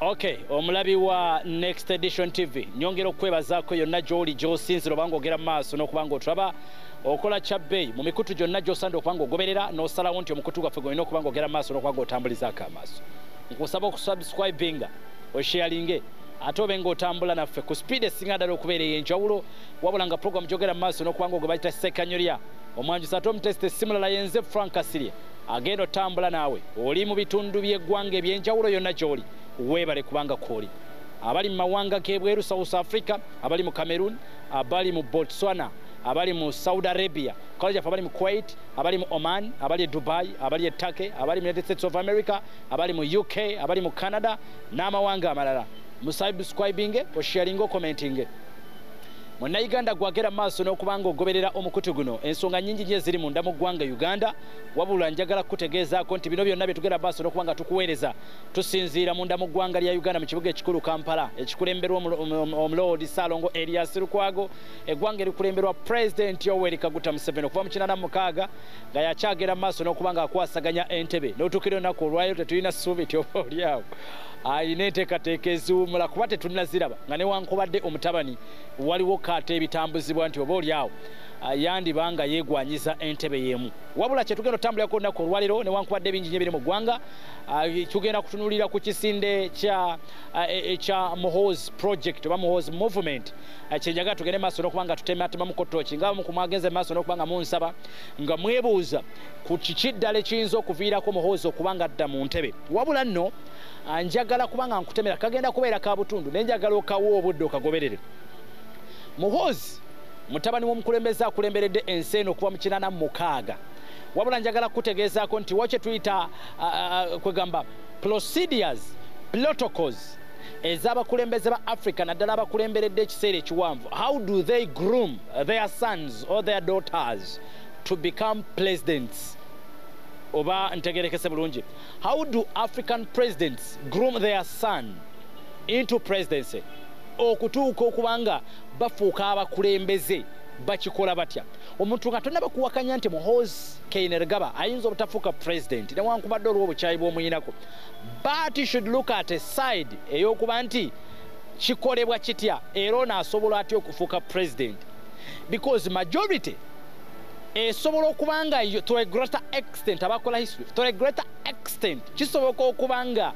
Okay, omulabi wa Next Edition TV, nyongera okwebazaako yonna gy'oli gy'osinzira obanga ogera mu maaso n'okubanga otulaba okola kya bbeeyi mu mikutu gyonna gy'osanda okubanga ogoberera n'osalawo nti omukutu gwaffe gwolina okubanga ogera mu maaso n'okubanga otambulizaako amaaso. Nkusaba okusubscribinga, osharinge, ate obe ng'otambula naffe ku speed esinga ddala okubeera ey'enjawulo, wabula nga program gy'ogera mu maaso n'okubanga ogwe bayita Ssekanyolya. Omwanjusi ate omutesite si mulala yenze Frank Kasirye agenda otambula naawe oli mu bitundu by'eggwanga eby'enjawulo yonna gy'oli. Weebale kubanga kwoli. Abali mu mawanga g'ebweru, South Africa, abali mu Cameroon, abali mu Botswana, abali mu Saudi Arabia, college abali mu Kuwait, abali mu Oman, abali e Dubai, abali e Turkey, abali mu United States of America, abali mu UK, abali mu Canada n'amawanga amalala. Musubscribinge, osharinge, ocommentinge. Munnayuganda gwagera maaso n'okubanga ogoberera omukutu guno, ensonga nnyingi nnyo eziri munda mu ggwanga Uganda, wabula njagala kukutegeezaako nti bino byonna bye tugenda maaso n'okuba nga tukuweereza tusinziira munda mu ggwanga lya Uganda mu kibuga ekikulu Kampala ekikulemberwa omuloodi Ssaalongo Erias Lukwago, eggwanga erikulemberwa Pulezidenti Yoweri Kaguta Museveni okuva mu 86 nga yakyagera maaso n'okuba nga akwasaganya entebe. N'otuukira olunaku olwayo tetulina ssuubi nti oba oli awo alina enteekateeka eziwummula kuba tetunnaziraba, nga newankubadde omutabani waliwo kaata ebitambuzibwa nti oba oli awo yandiba nga yeegwanyiza entebe y'emu. Wabula kye tugenda otambulirako olunaku olwaleero, newankubadde ebingi nnyo ebiri mu ggwanga, tugenda kutunuulira ku kisinde kya ekya Muhoozi Project oba Muhoozi Movement. Kyenjagala tugende maaso n'okuba nga tutematemamuko ttooki nga abamu ku mwagenze maaso n'okuba nga munsaba nga mwebuuza ku kiki ddala ekiyinza okuviirako Muhoozi okuba nga adda mu ntebe. Wabula nno njagala kuba nga nkutemera, kagenda kubeera ka butundu naye njagala okawa obudde okagoberere. Muhoozi mutabani w'omukulembeze akulemberedde ensi eno okuva mu 86. Wabula njagala kukutegeezaako nti wakye tuyita kwegamba procedures, protocols ez'abakulembeze ba Africa naddala abakulemberedde ekiseera ekiwanvu. How do they groom their sons or their daughters to become presidents? Oba ntegerekese bulungi, how do African presidents groom their son into presidency? Okutuuka okubanga bafuuka abakulembeze bakikola batya? Omuntu nga tonnaba kuwakanya nti Muhoozi Kainerugaba ayinza obutafuuka president newankubadde olw'obukyayi bw'omuyinako, but you should look at a side ey'okuba nti kikolebwa kitya era ono asobola atya okufuuka president, because majority esobola okuba nga to a greater extent abakola history, to a greater extent kisoboka okuba nga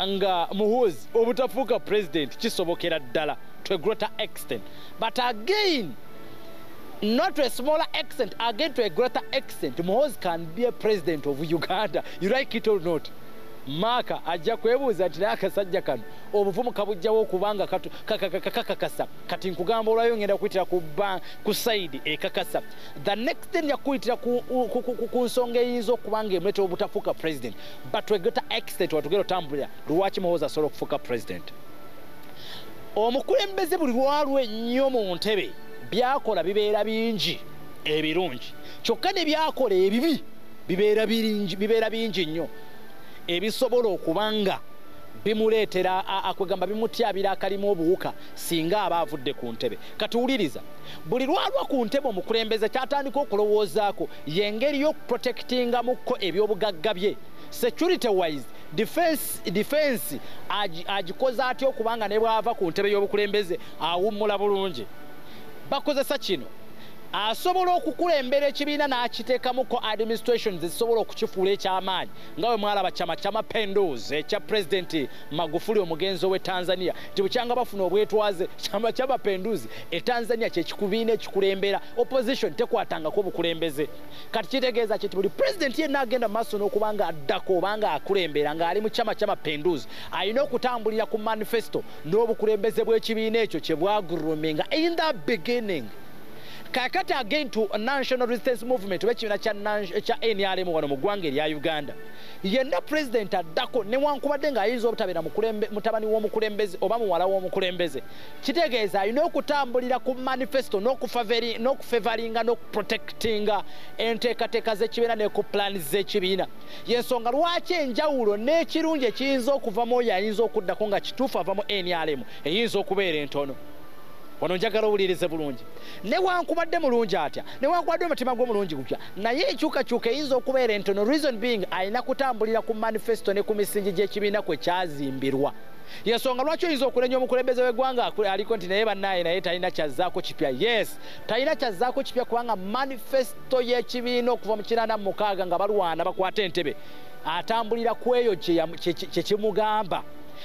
nga Muhoozi obutafuuka president kisobokera ddala to a greater extent, but again not to a smaller extent, again to a greater extent Muhoozi can be a president of Uganda, you like it or not. Maaka ajja kwebuuza nti naye akasajja kano obuvumu kabujjawo okubanga kakakasa. Kati nkugamba olwayo ngenda kuyitira ku side ekakasa. The next day nja kuyitira ku nsonga eyinza okuba nga emuleetera obutafuuka president, but to a greater extent watugenda otambulira lwaki Muhoozi asobola okufuuka president. Omukulembeze buli lwalwa ennyo mu ntebe byakola bibeera bingi ebirungi, kyokka ne byakola ebibi bibeera bingi nnyo ebisobola okuba nga bimuleetera akwegamba bimutyabira akalimu obuwuka singa aba avudde ku ntebe. Katuwuliriza, buli lwalwa ku ntebe omukulembeze kyatandika okulowoozaako y'engeri y'okuprotectingamukko ebyobugagga bye, security wise, defense agikoze atya okubanga ne bw'ava ku ntebe y'obukulembeze awummula bulungi. Bakozesa kino asobola okukulembera ekibiina n'akiteekamuko administrations ezisobola okukifuula ekyamaanyi, nga bwe mwalaba Chama cha Mapinduzi ekya Pulezidenti Magufuli omugenzi ow'e Tanzania, nti bukyanga bafuna obwetwaze Chama cha Mapinduzi e Tanzania kyekikubiina ekikulembera, opposition tekwatangako obukulembeze. Kati kitegeeza kiti buli pulezidenti yenna agenda mu maaso n'okuba nga addako oba nga akulembera ng'ali mu Chama cha Mapinduzi alina okutambulira ku manifesto n'obukulembeze bw'ekibiina ekyo kye bwagroominga in the beginning. Kakati again to National Resistance Movement oba ekibiina kya NRM wano mu ggwanga erya Uganda, yenna pulezidenti addako newankubadde ng'ayinza obutabeera mutabani w'omukulembeze oba muwala w'omukulembeze, kitegeeza alina okutambulira ku manifesto n'okufevalinga n'okuprotectinga enteekateeka z'ekibiina ne ku plan z'ekibiina. Y'ensonga lwaki enjawulo n'ekirungi ekiyinza okuvamu oyo ayinza okuddako nga kituufu ava mu NRM eyinza okubeera entono. Wano njagala owulirize bulungi. Newankubadde mulungi atya, newankubadde omutima gwe mulungi gutya, naye enkyukakyuka eyinza okubeera entono. Reason being, alina kutambulira ku manifesto ne ku misingi gy'ekibiina kwe kyazimbirwa. Yensonga lwaki oyinza okulenya omukulembeze w'eggwanga aliko nti naye bannaaye naye talina kyazzaako kipya. Yes, talina kyazzaako kipya kubanga manifesto y'ekibiina okuva mu 86 nga balwana bakwata entebe, atambulira ku eyo kye kimugamba.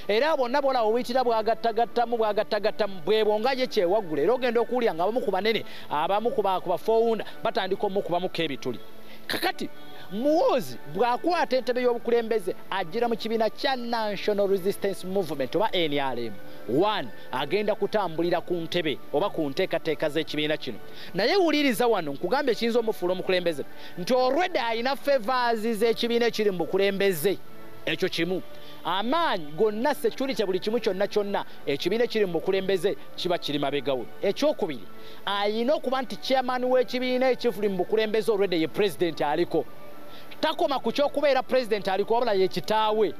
Era bonna bola obuyitira bwagattagattamu bwagattagattamu bwebonga ye kyewaggula. Era ogenda okuwulira nga abamu ku banene, abamu ku bafoowunda batandika omukubamuko ebituli. Kakati Muhoozi bw'akwata entebe y'obukulembeze ajjira mu kibiina kya National Resistance Movement oba NRM. One, agenda kutambulira ku ntebe oba ku nteekateeka z'ekibiina kino. Naye wuliriza wano nkugambye ekiyinza omufuula omukulembeze nti already alina favors z'ekibiina ekiri mu bukulembeze. Ekyo kimu. Amaanyi gonna, security, buli kimu kyonna kyonna ekibiina ekiri mu bukulembeze kiba kiri mabegawe. Ekyokubiri, ayina okuba nti chairman w'ekibiina ekifuli mu bukulembeze already ye president aliko. Takoma ku kyokubeera president aliko, wabula ye kitaawe.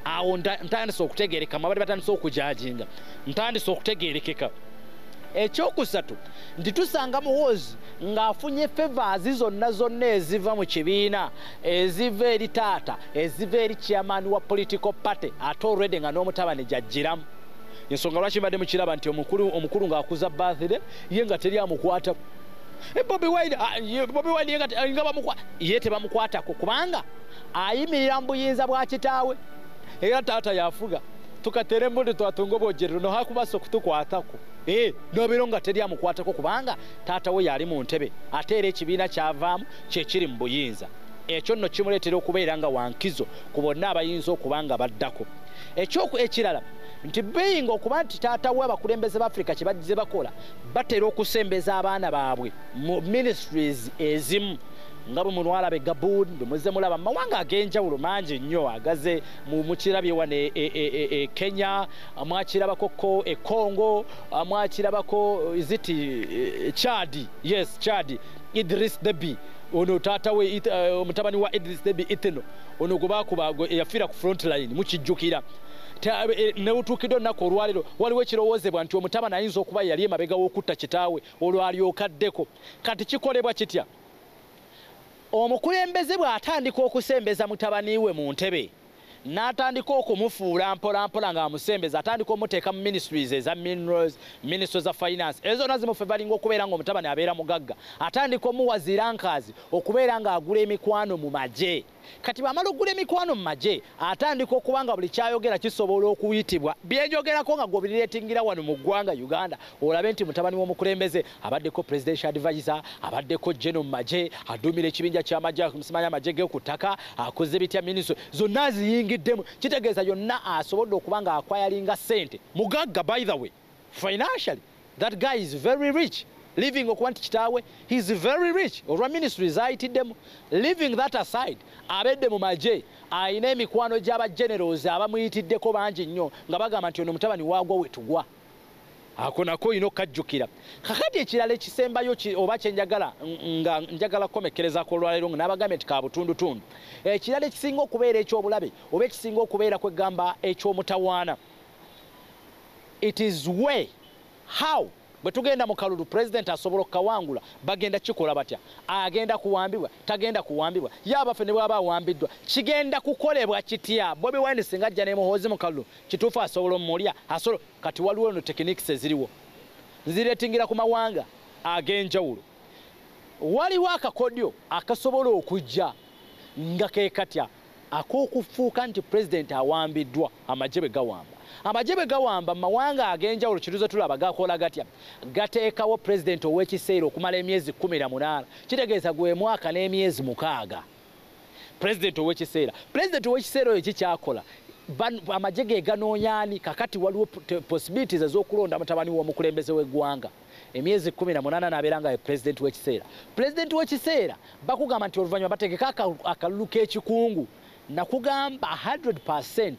Awo ntandise okutegeereka, abadde batandise okujajinga, ntandise okutegeerekeka. Ekyokusatu nti tusanga Muhoozi ng'afunye favors zonna zonna eziva mu kibiina, eziva eri taata, eziva eri chairman wa political party, ate already nga n'omutabani gyajjiramu. Ensonga lwaki mbadde mukiraba nti omukulu ng'akuza birthday ye nga teri amukwata. Bobi Wine, Bobi Wine nga ye tebamukwatako kubanga ayimirira mu buyinza bwa kitaawe, era taata yafuga. Tukatere embundi twatunga obwogerero nohakubasa okutukwatako. Nobeera nga teri amukwatako kubanga taata we yali mu ntebe, ate era ekibiina kyavaamu kyekiri mu buyinza. Ekyo nno kimuleetera okubeera nga wankizo ku bonna abayinza okuba nga baddako. Ekirala nti beyinga okuba nti taata we, abakulembeze ba Afrika kye bazze bakola, batera okusembeza abaana baabwe mu ministries ezimu, nga bwe munwalaba e Gabon, bwe muzze mulaba mu mawanga ag'enjawulo mangi nnyo agaze mukirabye wano e Kenya, mwakirabako ko e Congo, mwakirabako ziti Chad. Yes, Chad, Idris Deby ono taata we, omutabani wa Idris Deby Itno ono gwe bakuba yafiira ku front line, mukijjukira. Neutuukidde olunaku olwaleero waliwo ekirowoozebwa nti omutabani ayinza okuba yali emabega w'okutta kitaawe, olwo alyokaddeko. Kati kikolebwa kitya? Omukulembeze bw'atandika okusembeza mutabani we mu ntebe, n'atandika okumufuula mpola mpola ng'amusembeza, atandika omuteeka mu ministries eza minerals, ministries za finance, ezo zonna zimufevalinga okubeera ng'omutabani abeera mugagga. Atandika omuwa zirankaazi okubeera ng'agula emikwano mu magye. Kati bw'amala okugula emikwano mu magye, atandika okuba nga buli kyayogera kisobola okuyitibwa. Byenjogerako nga gwobireetingira wano mu ggwanga Uganda, olabe nti mutabani w'omukulembeze abaddeko presidential advisor, abaddeko general mu magye, aduumira ekibinja ky'amagye, simanya amagye ge ku ttaka, akoze bitya, ministry zonna aziyingiddemu. Kitegeeza yonna asobodde okuba nga akwayalinga ssente. Mugagga, by the way, financially that guy is very rich, living okuba nti kitaawe he is very rich olwa ministry zayitiddemu. Leaving that aside, abedde mu magye, ayina emikwano gy'aba generals abamuyitiddeko bangi nnyo nga bagamba nti ono mutabani waagwa we tugwa. Ako nako olina okukajjukira. Kakati ekirala ekisembayo oba kyenjagala nga njagala kukomekkerezako olwaleero nga n'abagambye nti kabutundutundu, ekirala ekisinga okubeera ekyobulabe oba ekisinga okubeera kwegamba ekyomutawaana, it is way how bwe tugenda mu kalulu president asobola okukawangula. Bagenda kikola batya? Agenda kuwambibwa, tagenda kuwambibwa? Ye abaffe ne bwaba awambiddwa kigenda kukolebwa kitya? Bobi Wine singa ajja ne Muhoozi mu kalulu, kituufu asobola omulya? Asobola. Kati waliwo no techniques eziriwo, nzireetingira ku mawanga ag'enjawulo. Waliwo akakodyo akasobola okujja nga ke katya ak'okufuuka nti pulezidenti awambiddwa. Amagye bwe gawamba, amagye bwe gawamba mu mawanga ag'enjawulo, kituze tulaba gakola gatya? Gateekawo pulezidenti ow'ekiseera okumala emyezi 18. Kitegeeza gwe mwaka n'emyezi 6, pulezidenti ow'ekiseera. Pulezidenti ow'ekiseera oyo kikyakola, amagye ge ganoonyaani. Kakati waliwo possibilities ez'okulonda mutabani w'omukulembeze w'eggwanga emyezi 18 n'abeera nga ye pulezidenti w'ekiseera. Pulezidenti w'ekiseera bakugamba nti oluvannyuma bategeka akalulu k'ekikungu. Nakugamba 100%,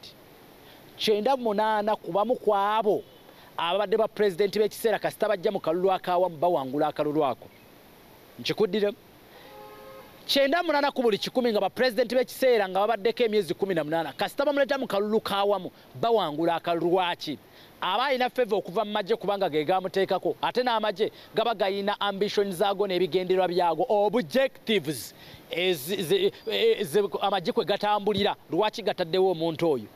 98 kubamu ku abo ababadde ba pulezidenti b'ekiseera, kasita bajja mu kalulu akawamu bawangula akalulu ako. Nkikuddire. 98 ku buli 100 nga bapulezidenti b'ekiseera nga babaddeko emyezi 18, kasita bamuleeta mu kalulu kawamu bawangula akalulu. Lwaki? Aba alina favor okuva mu magye, kubanga ge gamuteekako, ate n'amagye gaba gayina ambition zaago n'ebigendererwa byago, objectives amagye kwe gatambulira. Lwaki gataddewo omuntu oyo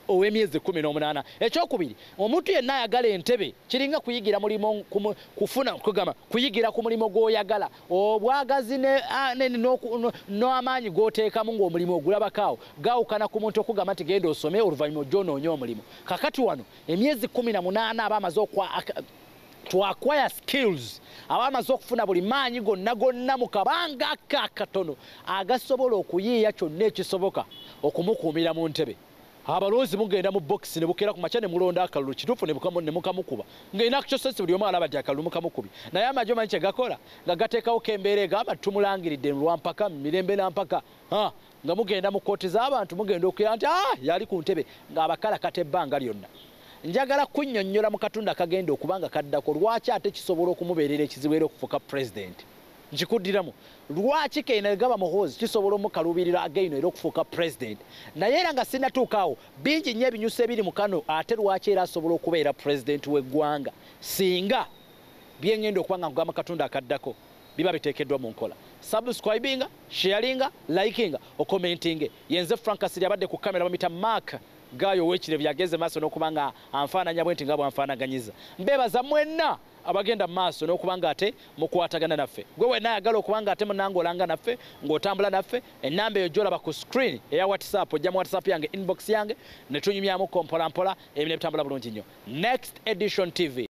ow'emyezi 18? Ekyokubiri, omuntu yenna ayagala entebe kiringa kuyigira mulimu, kufuna kugamba kuyigira ku mulimu gw'oyagala, obwagazi n'amaanyi g'oteekamu ng'omulimu ogulabako awo gaawukana ku muntu okugamba nti genda osome oluvannyuma ojja onoonye omulimu. Kakati wano emyezi 18 aba amaze to acquire skills, aba amaze okufuna buli maanyi gonna gonna mu kabanga akatono agasobola okuyiiya kyonna ekisoboka okumukuumira mu ntebe. Abalonzi mugenda mu box ne bukera ku makya ne mulonda akalulu kituufu ne mukamukuba, ng'erina actual sense, buli omu alaba nti akalulu mukamukubi. Naye amagye omanyi kye gakola? Nga gateekawo kembeera egamba tumulangiridde lwampaka mirembe na mpaka, nga mugenda mu kkooti z'abantu mugenda okukira nti yali ku ntebe ng'abakalakata ebbanga lyonna. Njagala kunnyonnyola mu katundu akagenda okuba nga kaddako lwaki ate kisobola okumubeerera ekizibu era okufuuka pulezidenti. Nkikuddiramu, lwaki Kainerugaba Muhoozi kisobola omukaluubirira againo era okufuuka pulezidenti. Naye era nga sinnatuuka awo, bingi nnyo ebinyusa ebiri mu kano, ate lwaki era asobola okubeera pulezidenti w'eggwanga singa byengenda okuba nga nkugamba katundu akaddako biba biteekeddwa mu nkola. Subscribinga, sharinga, likinga, okommentinge. Yenze Frank Kasirye, abadde ku kamera bamuyita Mark Gayo ow'ekirevu, yageze maaso n'okuba nga anfaananya bwe nti nga bw'anfaanaganyiza. Mbeebaza mwenna abagenda mu maaso n'okuba nga ate mukwatagana naffe. Gwe wenna ayagala okuba nga ate munnange olanga naffe, ng'otambula naffe, ennamba eyo gy'olaba ku screen eya WhatsApp, ojja mu WhatsApp yange, inbox yange, ne tunyumyamuko mpola mpola, ebintu ne bitambula bulungi nnyo. Next Edition TV.